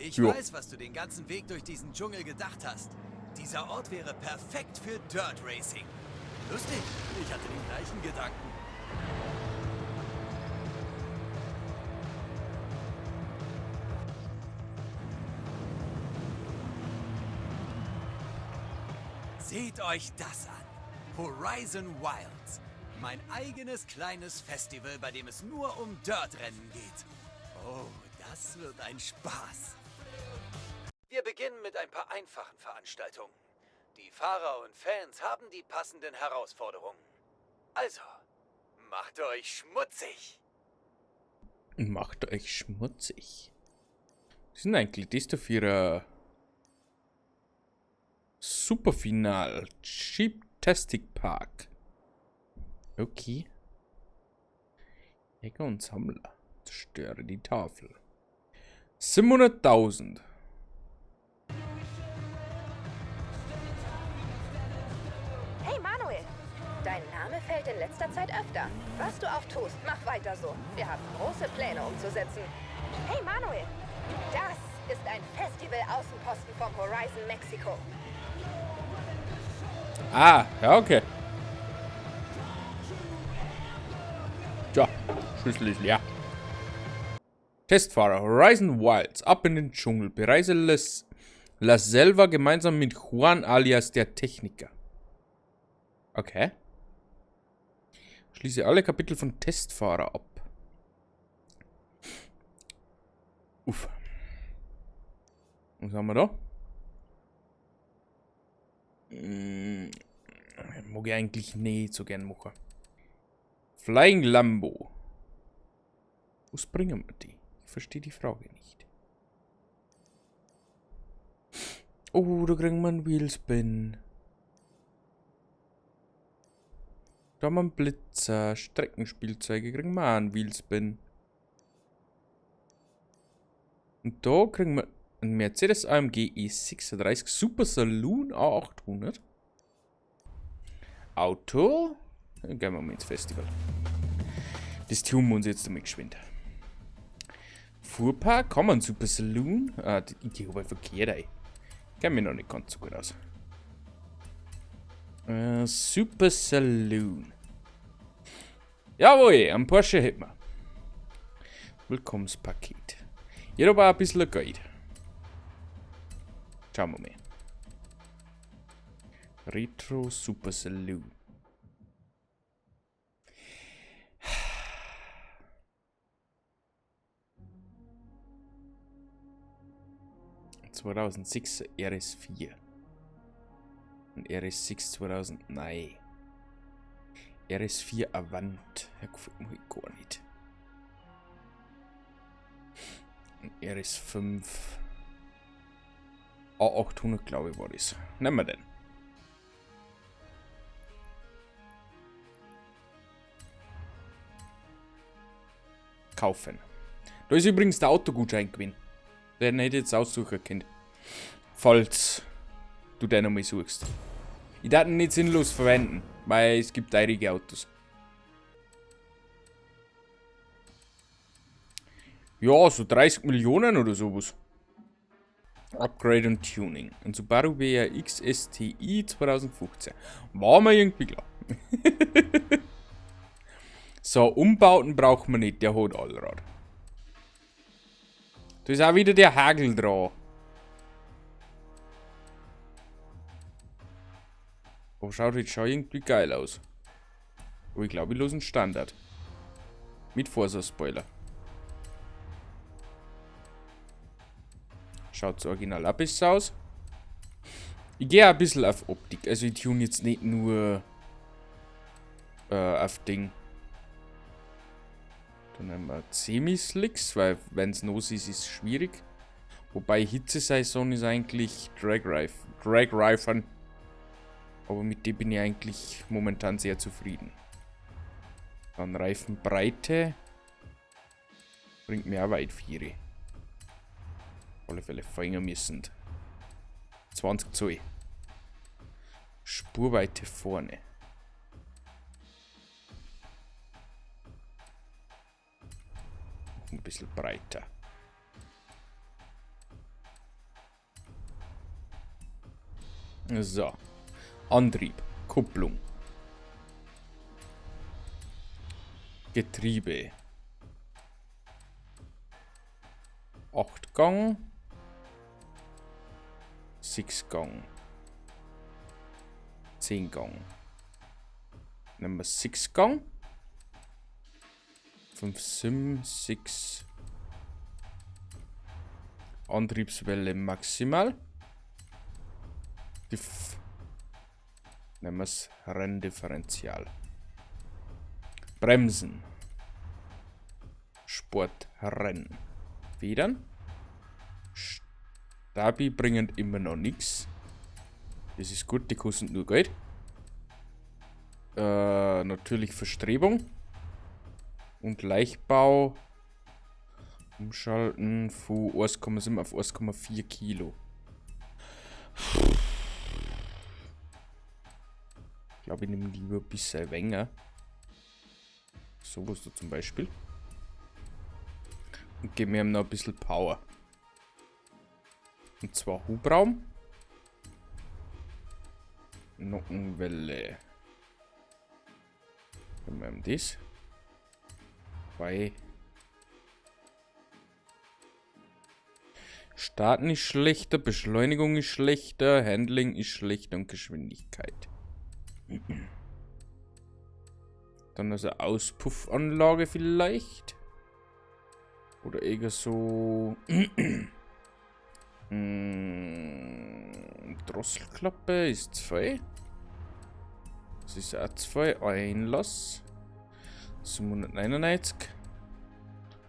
Ich Jo. Weiß, was du den ganzen Weg durch diesen Dschungel gedacht hast. Dieser Ort wäre perfekt für Dirt Racing. Lustig, ich hatte den gleichen Gedanken. Seht euch das an. Horizon Wilds. Mein eigenes kleines Festival, bei dem es nur um Dirt-Rennen geht. Oh, das wird ein Spaß. Wir beginnen mit ein paar einfachen Veranstaltungen. Die Fahrer und Fans haben die passenden Herausforderungen. Also, macht euch schmutzig. Macht euch schmutzig. Was sind eigentlich das da für ein Superfinal? Jeep Tastic Park. Okay. Jäger und Sammler. Zerstöre die Tafel. 700.000. Hey Manuel, dein Name fällt in letzter Zeit öfter. Was du auch tust, mach weiter so. Wir haben große Pläne umzusetzen. Hey Manuel, das ist ein Festival-Außenposten vom Horizon Mexico. Ah, ja, okay. Tja, Schlüssel ist leer. Testfahrer Horizon Wilds, ab in den Dschungel. Bereise La Selva gemeinsam mit Juan alias der Techniker. Okay. Schließe alle Kapitel von Testfahrer ab. Uff. Was haben wir da? Mag ich eigentlich nicht so gern machen. Flying Lambo. Was bringen wir die? Ich verstehe die Frage nicht. Oh, da kriegen wir einen Wheelspin. Da haben wir einen Blitzer. Streckenspielzeuge kriegen wir auch einen Wheelspin. Und da kriegen wir einen Mercedes AMG E36 Super Saloon A800. Auto. Dann gehen wir mal ins Festival. Das tun wir uns jetzt einmal geschwind. Fuhrpark, kann man Super Saloon? Ah, die habe ich verkehrt, ey. Kenn mich noch nicht ganz so gut aus. Super Saloon. Jawohl, am Porsche hätten wir. Willkommenspaket. Ich habe auch ein bisschen Geld. Schauen wir mal. Retro Super Saloon. 2006 RS4. Und RS6 2009. RS4 Avant. Ja, gefällt mir gar nicht. Und RS5 A800, glaube ich, war das. Nehmen wir den. Kaufen. Da ist übrigens der Autogutschein gewesen. Den hätte ich jetzt aussuchen können. Falls du den nochmal suchst. Ich darf ihn nicht sinnlos verwenden, weil es gibt teurige Autos. Ja, so 30 Millionen oder sowas. Upgrade und Tuning. Ein Subaru WRX STI 2015. War mir irgendwie klar. So, Umbauten braucht man nicht, der hat Allrad. Da ist auch wieder der Hagel dran. Aber schaut jetzt schon irgendwie geil aus. Aber ich glaube, ich los einen Standard. Mit Vorsatzspoiler. Schaut so original auch besser aus. Ich gehe auch ein bisschen auf Optik. Also ich tune jetzt nicht nur auf Ding. Dann nehmen wir Semi-Slicks, weil wenn's nass ist, ist es schwierig. Wobei Hitzesaison ist eigentlich Drag-Reifen. Aber mit dem bin ich eigentlich momentan sehr zufrieden. Dann Reifenbreite. Bringt mir auch weit 4. Auf alle Fälle fangen müssen. 20 Zoll. Spurweite vorne. Ein bisschen breiter. So. Antrieb. Kupplung. Getriebe. 8 Gang. 6 Gang. 10 Gang. Nehmen wir 6 Gang. 5, 7, 6. Antriebswelle maximal. Diff. Nehmen wir es Renndifferenzial. Bremsen. Sportrennen. Federn. Stabi bringen immer noch nichts. Das ist gut, die kosten nur Geld. Natürlich Verstrebung. Und Leichtbau. Umschalten von 1,7 auf 1,4 Kilo. Ich glaube, ich nehme lieber ein bisschen weniger. Sowas da zum Beispiel. Und gebe mir noch ein bisschen Power. Und zwar Hubraum. Nockenwelle. Geben wir ihm das. Bei Starten ist schlechter, Beschleunigung ist schlechter, Handling ist schlechter und Geschwindigkeit. Dann also Auspuffanlage vielleicht. Oder eher so. Drosselklappe ist 2. Das ist auch 2. Einlass. 799.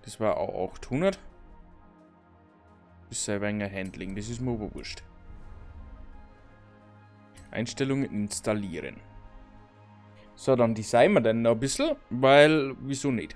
Das war auch 800. Bis ein wenig Handling, das ist mir aber wurscht. Einstellungen installieren. So, dann designen wir den noch ein bisschen, weil, wieso nicht?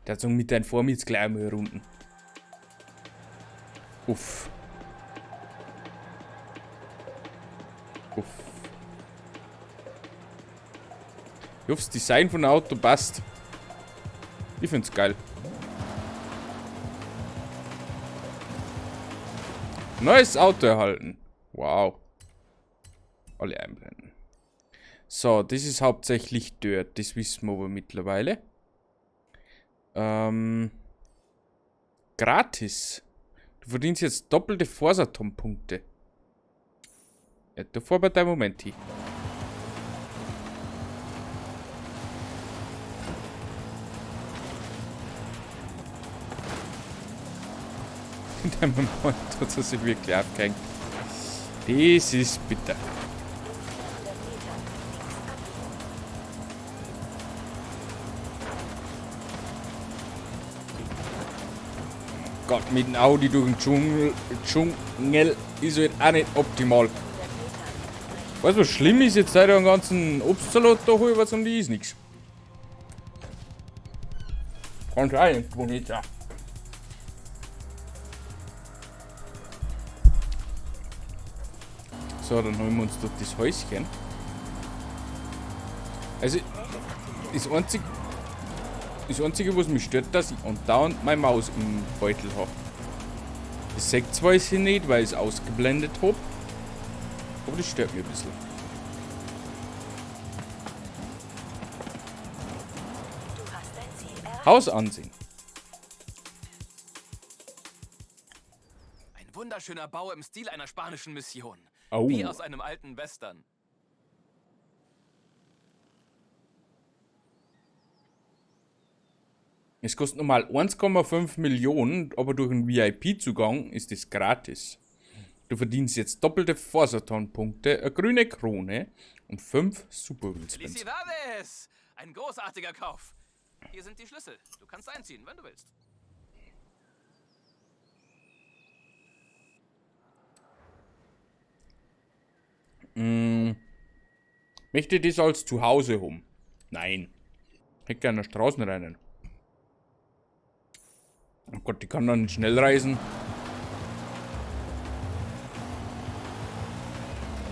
Dazu mit deinem Form jetzt gleich mal runden. Uff. Uff. Ich hoffe, das Design von dem Auto passt. Ich find's geil. Neues Auto erhalten. Wow. Alle einblenden. So, das ist hauptsächlich Dirt. Das wissen wir aber mittlerweile. Gratis. Du verdienst jetzt doppelte Forzathon-Punkte. Ja, da fahr bei deinem Moment hin. In dem Moment hat er sich wirklich aufgehängt. Das ist bitter. Gott, mit dem Audi durch den Dschungel ist halt auch nicht optimal. Weißt du, was schlimm ist? Jetzt seit ich einen ganzen Obstsalat da hol, was um die ist nix. Kannst du auch irgendwo nicht sein. So, dann holen wir uns dort das Häuschen. Also, das Einzige, was mich stört, dass ich andauernd meine Maus im Beutel hab. Das seht zwar sie nicht, weil ich es ausgeblendet hab, aber das stört mich ein bisschen. Haus ansehen. Ein wunderschöner Bau im Stil einer spanischen Mission. Au. Wie aus einem alten Western. Es kostet normal 1,5 Millionen, aber durch einen V I P-Zugang ist es gratis. Du verdienst jetzt doppelte Forzathon-Punkte, eine grüne Krone und 5 Super Wheelspins. Felicidades! Ein großartiger Kauf. Hier sind die Schlüssel. Du kannst einziehen, wenn du willst. Möchte ich das als Zuhause haben? Nein. Ich hätte gerne Straßenrennen. Oh Gott, die kann dann schnell reisen.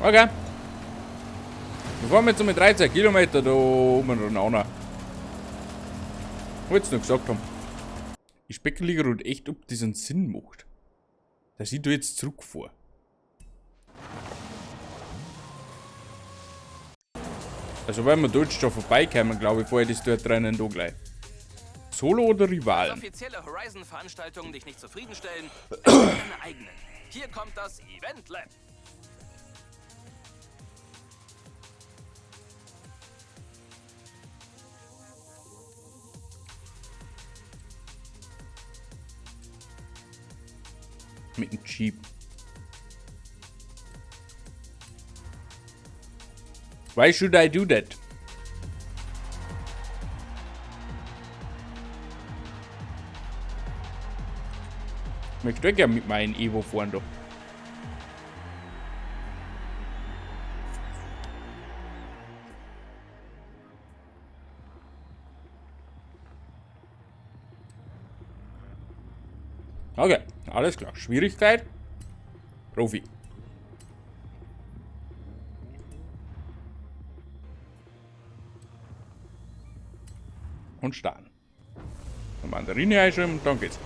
Okay. Wir fahren jetzt mit 13 Kilometer da oben runter. Wollt's nur gesagt haben. Ich spekuliere gerade echt, ob das einen Sinn macht. Dass ich da jetzt zurückfahre. Also wenn wir dort schon vorbeikommen, glaube ich, fahre ich das dort drinnen da gleich. Solo oder Rivalen? Wenn offizielle Horizon-Veranstaltungen dich nicht zufriedenstellen, deine eigenen. Hier kommt das Event Lab. Mit dem Jeep. Why should I do that? Ich möchte gerne mit meinem Evo fahren da. Okay, alles klar. Schwierigkeit? Profi. Und starten. Eine Mandarine einschreiben und dann geht's.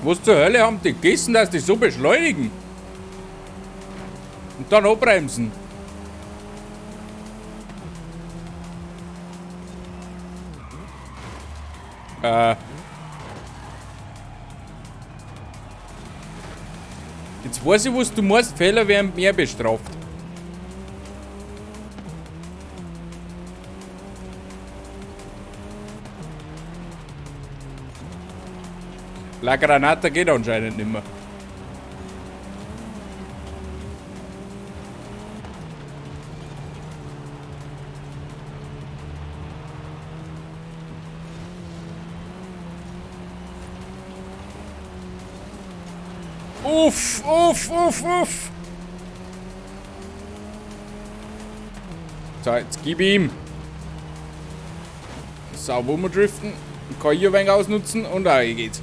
Was zur Hölle haben die gegessen, dass die so beschleunigen? Und dann abbremsen. Jetzt weiß ich, was du meinst. Fehler werden mehr bestraft. La Granata geht anscheinend nicht mehr. Uff, uff, uff, uff. So, jetzt gib ihm. Sauber umdriften. Kann ich ein wenig ausnutzen und da geht's.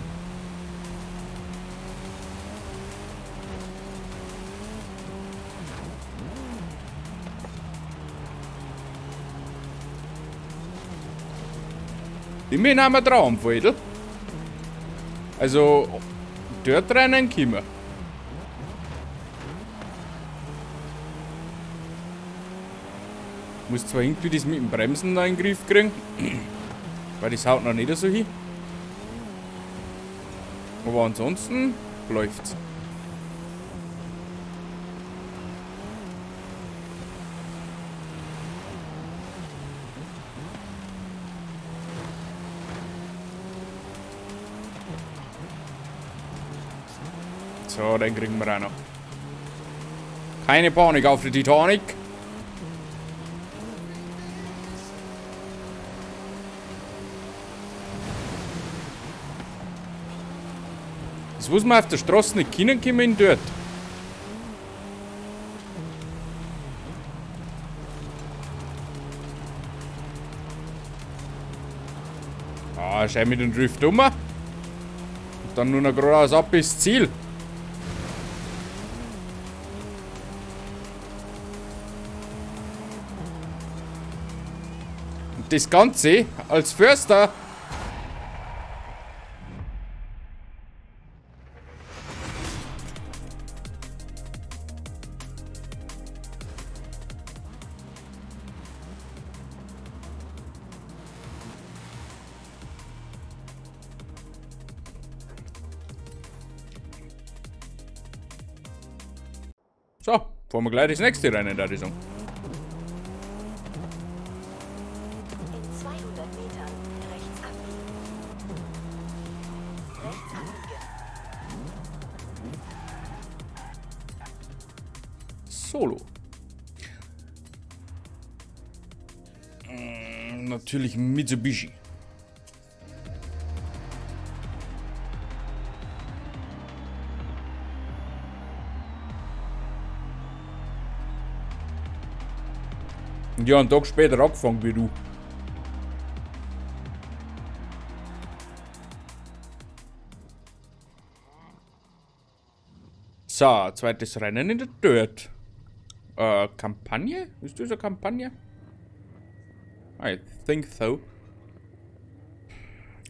Immerhin haben wir Traumvogel. Also, dort rennen können wir. Muss zwar irgendwie das mit dem Bremsen da in den Griff kriegen, weil das haut noch nicht so hin. Aber ansonsten läuft's. So, den kriegen wir auch noch. Keine Panik auf der Titanic. Das muss man auf der Straße nicht können, kommen in dort. Ah, schau mit dem Drift um. Und dann nur noch geradeaus ab bis Ziel. Und das Ganze als Förster. So, fahren wir gleich das nächste Rennen, da ich sagen. In 200 Metern rechts abbiegen. Rechts abbiegen. Solo. Natürlich Mitsubishi. Und ja, einen Tag später angefangen wie du. So, zweites Rennen in der Dirt. Kampagne? Ist das eine Kampagne? I think so.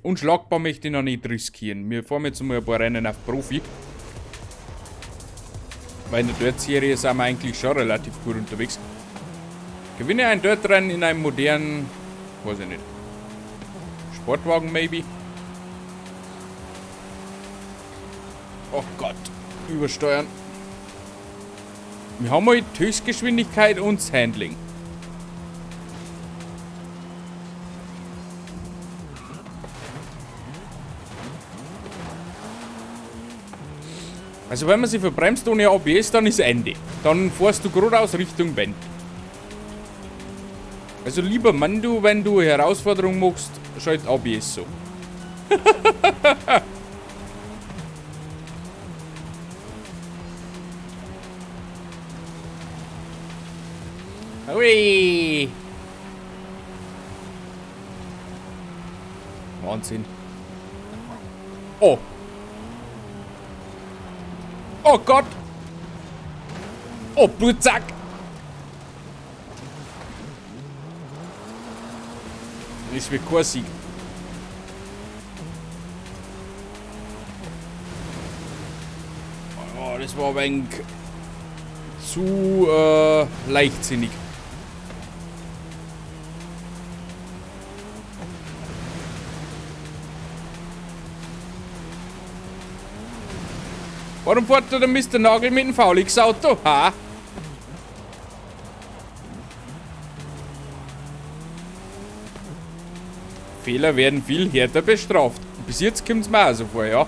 Unschlagbar möchte ich noch nicht riskieren. Wir fahren jetzt mal ein paar Rennen auf Profi. Weil in der Dirt-Serie sind wir eigentlich schon relativ gut unterwegs. Gewinne ein Dirt-Rennen in einem modernen, weiß ich nicht, Sportwagen maybe? Oh Gott, übersteuern. Wir haben halt Höchstgeschwindigkeit und das Handling. Also wenn man sich verbremst ohne ABS, dann ist Ende. Dann fährst du geradeaus Richtung Wand. Also lieber Mando, wenn du eine Herausforderung machst, schalt ABS so. Hui! Wahnsinn. Oh! Oh Gott! Oh, Blutsack! Das wird kein Sieg. Oh, das war ein wenig zu leichtsinnig. Warum fährt da der Mister Nagel mit dem VLX-Auto? Ha? Fehler werden viel härter bestraft. Bis jetzt kommt's mir auch so vor, ja.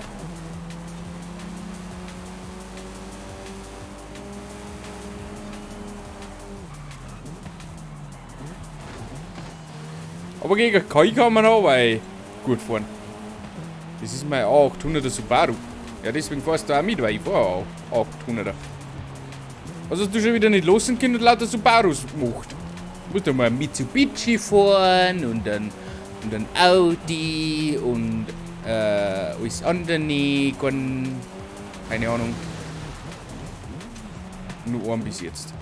Aber gegen Kai kann man auch gut fahren. Das ist mein A800er Subaru. Ja, deswegen fährst du auch mit, weil ich fahr auch 800er. Was hast du schon wieder nicht losen können und lauter Subarus gemacht? Muss doch mal ein Mitsubishi fahren und dann Audi und alles andere. Keine Ahnung. Nur einen bis jetzt.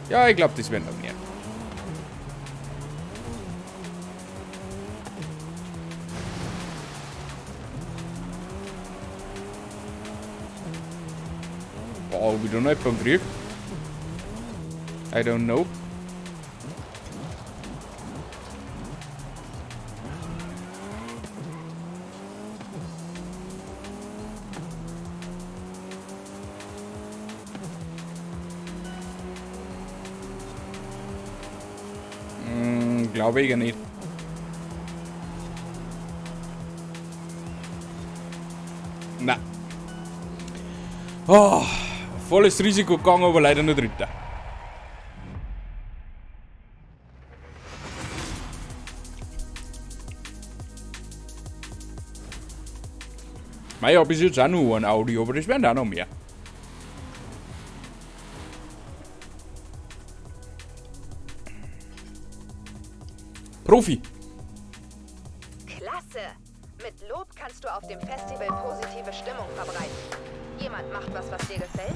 Ja, ich glaube, das werden noch mehr. Boah, ob ich da noch jemanden krieg? I don't know. Glaube ich ja nicht. Na. Oh, volles Risiko gegangen, aber leider nur Dritter. Mei, hab ich jetzt auch nur ein Audi, aber das werden auch noch mehr. Profi. Klasse! Mit Lob kannst du auf dem Festival positive Stimmung verbreiten. Jemand macht was, was dir gefällt?